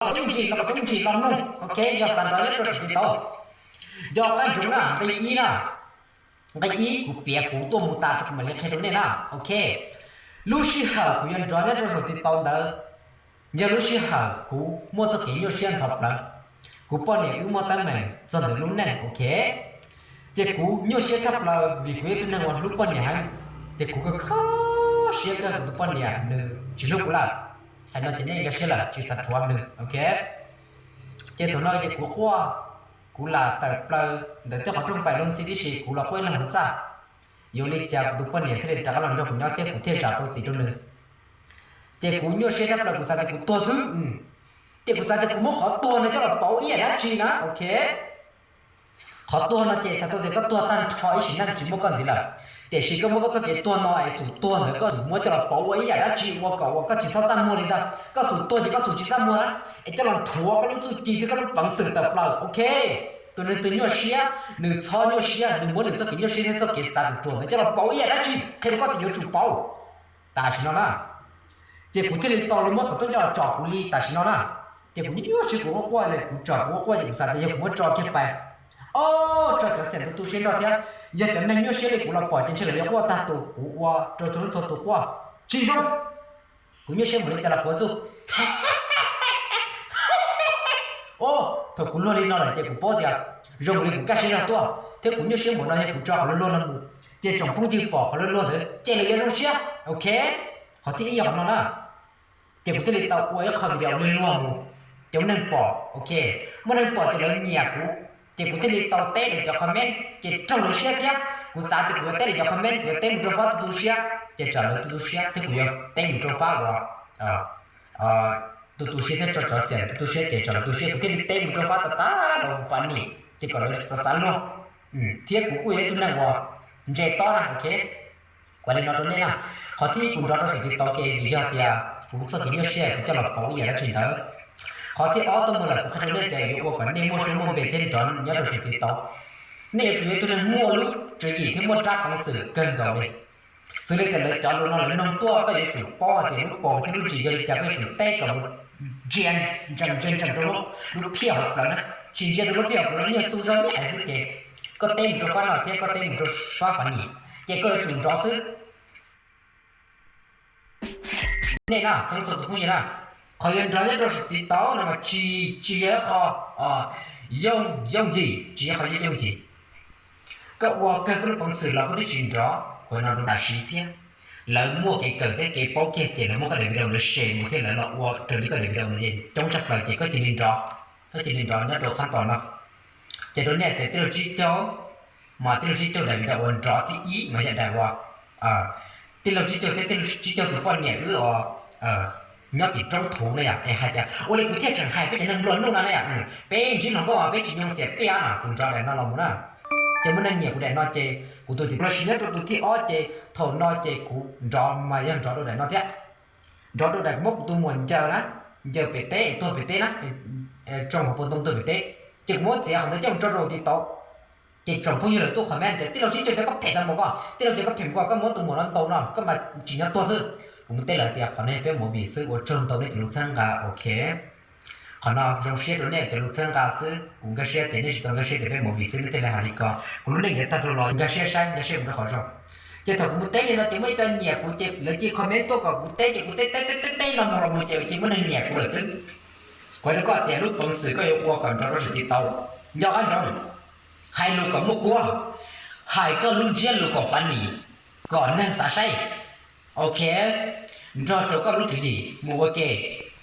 los coob ntsis los, los coob ntsis los mloog, ok, yog xav nrov nyob rau saum TikTok. Nco qab ntsoov na, nqe ib na, nqe ib kuv piav kuv tuaj mus tas rau kuv mam li qhia rau nej na, ok. Lub sij hawm kuv yuav nrov nyob rau saum TikTok ntawd yog lub sij hawm kuv muaj txoj kev nyuaj siab ntxhov plawv, kuv poj niam wb muaj teeb meem txog ntawm lub neej, ok. Ces kuv nyuaj siab tshaj plaws vim kuv yog ib tug neeg uas hlub poj niam heev, ces kuv kho kho siab kawg kuv tus poj niam nws tsis hlub kuv lawm. Hais no ces nej nkag siab lawm tsis xav thuam nws, ok. Ces thaum no ces kuv quaj, kuv lam tawm plaws ntawm tej qhov rooj pais lub ntxhi tib si kuv los quaj ib leeg hauv txaj. Yuav li cas kuv tus poj niam thiaj li rov qab los nrog kuv nyob thiab kuv thiaj zam tau txim rau nws. Ces kuv nyuaj siab tshaj plaws kuv xav tias kuv tuag xwb. Ces kuv xav tias kuv muab qhov tuag no coj los pauv ib yam dab tsi na, ok. Qhov tuag no ces txhais tau tias koj tuag tag nrho ib sim neej tsis muaj koj ntxiv lawm, tiam sis koj muab koj txoj kev tuag no es xum tuag ntawd koj xum muab coj los pauv ua ib yam dab tsi ua kom uas koj tsis txhob txaj muag li ntag. Koj xum tuag ces koj xum tsis txaj muag na, es coj los thuav koj lub txuj ci thiab koj lub peev xwm tawm plaws, ok. Tus neeg twg nyuaj siab nws txhob nyuaj siab, nws muab nws txoj kev nyuaj siab thiab txoj kev xav ruam ruam ntawd coj los pauv ib yam dab tsi, qhia rau koj tias yuav tsum pauv tam sim no na. Ces kuv thiaj li tau los muab xov tooj coj los tsom kuv li tam sim no na. Ces kuv nyuaj siab kuv quaj quaj li, kuv tsom kuv quaj quaj ces kuv xav tias yog kuv muab tso kiag pais, o, tso cov xiam tu tu siab nrog thiab. Yog cov neeg nyuaj siab li kuv los pom ces ntshe lawv yuav quaj tag tus, kuv ua rau txhua lub txhua tus quaj tsis zoo. Kuv nyuaj siab mus li cas los kuv ua txuj. O, thaum kuv luag li no lawm ces kuv paub tias zoo mus li kuv kaj siab zog tuaj, thiab kuv nyuaj siab mus no yog kuv tso qhov luag luag no mus, ces tsoom phooj ywg pom qhov luag luag ntawd ces lawv yuav zoo siab, ok. Qhov thib ib yog qhov no na. Ces kuv thiaj li tau ua ib qho video luag luag mus, ces muaj neeg pom, ok. Muaj neeg pom ces lawv nyiam kuv, ces kuv thiaj li tau teb lawv cov comment ces raug lawv siab thiab. Kuv xav tias kuv yuav teb lawv cov comment, kuv yuav teb mus rau Fab tu tu siab ces tsam lawv tu tu siab thiab kuv yuav teb mus rau Fab uas tu tu siab thiab tso cov xiam tu tu siab ces tsam lawv tu siab, kuv thiaj li teb mus rau Fab tas tas los funny ces kom lawv xav xav luag. Thiab kuv kuj yog ib tug neeg uas ntse tob na, ok. Kuv li no rau nej na, qhov thib ib kuv nrov rau saum TikTok ces vim yog tias kuv txoj kev nyuaj siab kuv coj los pauv ib yam dab tsi ntawd. Qhov thib ob tuaj mus lawm kuv qhia rau nej tias yuav ua kom nej muaj suab muaj npe thiab nrov nyob rau saum TikTok, nej yuav tsum yog ib tug neeg muaj lub tswv yim thiab muaj rab peev xwm kawg nkaus li. Xws li tias lawv cov lus no lawv noog tuaj koj yuav tsum paub hais tias lub paus thiab lub ntsis yog li cas, koj yuav tsum teb kom ntsia ntsees ntsees ntsees rau lub phiaj hauv plawv na, tsis ntsia rau lub phiaj hauv plawv no nyiaj xu zog nyiaj ais xwb ces koj teb mus rau Fab no thiab koj teb mus rau Fab funny ces koj yuav tsum nrov xwb. Nej na, txhua tus phooj ywg na, qhov yuav nrov nyob rau saum TikTok no mas tsis, tsis yog ib qho yooj, yooj yim, tsis yog qhov yooj yim. Koj ua kawg koj lub peev xwm los koj twb tsis nrov, kuv no rau tam sim thiab. Lawv muaj kev kawm thiab kev paub kiag ces lawv muab koj daim video ntawd share mus thiab lawv los ua raws li koj daim video ntawd coob tshaj plaws ces koj cia li nrov, koj cia li nrov nyob rau qhab tos no. Ces rau nej tias tij laug Tsib Caug, mas tij laug Tsib Caug daim video uas nrov thib ib mas yog daim uas tij laug Tsib Caug thiab tij laug Tsib Caug tus poj niam wb os nyob tim roob thuv na yom, es hais tias ua li kuv thiaj tseem hais peb cov neeg nplua nuj no na yom, peb ntsib hluas nkauj peb tsis nyoo xiam piaj no, kuv nrov daim no los mus na. Ces muaj neeg nyiam kuv daim no ces kuv tus tim los sis nyob rau tus thib ob ces thaum no ces kuv nrov mas yog nrov rau daim no thiab. Nrov rau daim kuv muab kuv tus muam ncaws na, ncaws pem teb es tuag pem teb na, tsoo hauv paus ntoo tuag pem teb. Ces kuv muab txiav qhov ntawd coj mus tso rau TikTok. Ces tsoom phooj ywg lawv tuaj comment tias tij laug Tsib Caug cov koj phem tag npaum ko, tij laug cov koj phem npaum ko, koj muab tus muam no ntaus no koj mas tsim nyog tuag xwb. Kuv mus teb lawv tias qhov no yog peb movie xwb, ua tsaug ntau nej cov lus txhawb nqa, ok. Qhov no zoo siab rau nej cov lus txhawb nqa xwb, kuv nkag siab tias nej tsis tau nkag siab tias peb movie xwb nej thiaj li hais li ko. Kuv lub neej yuav tag dhau los nkag siab saib, nkag siab mus rau qhov zoo. Ces thaum kuv mus teb li no ces muaj ib co nyiam kuv ces lawv cia comment tuaj kom kuv teb ces kuv teb teb teb teb teb no mus los mus ces ces muaj neeg nyiam kuv lawm xwb. Kuv hais rau koj tias lub peev xwm koj yuav ua kom nrov rau saum TikTok, nco qab ntsoov, hais lus kom muaj kuab, hais koj lub ntsiab lus kom funny, kom neeg xav saib, ok, nrog rau koj lub tswv yim mus ua ke.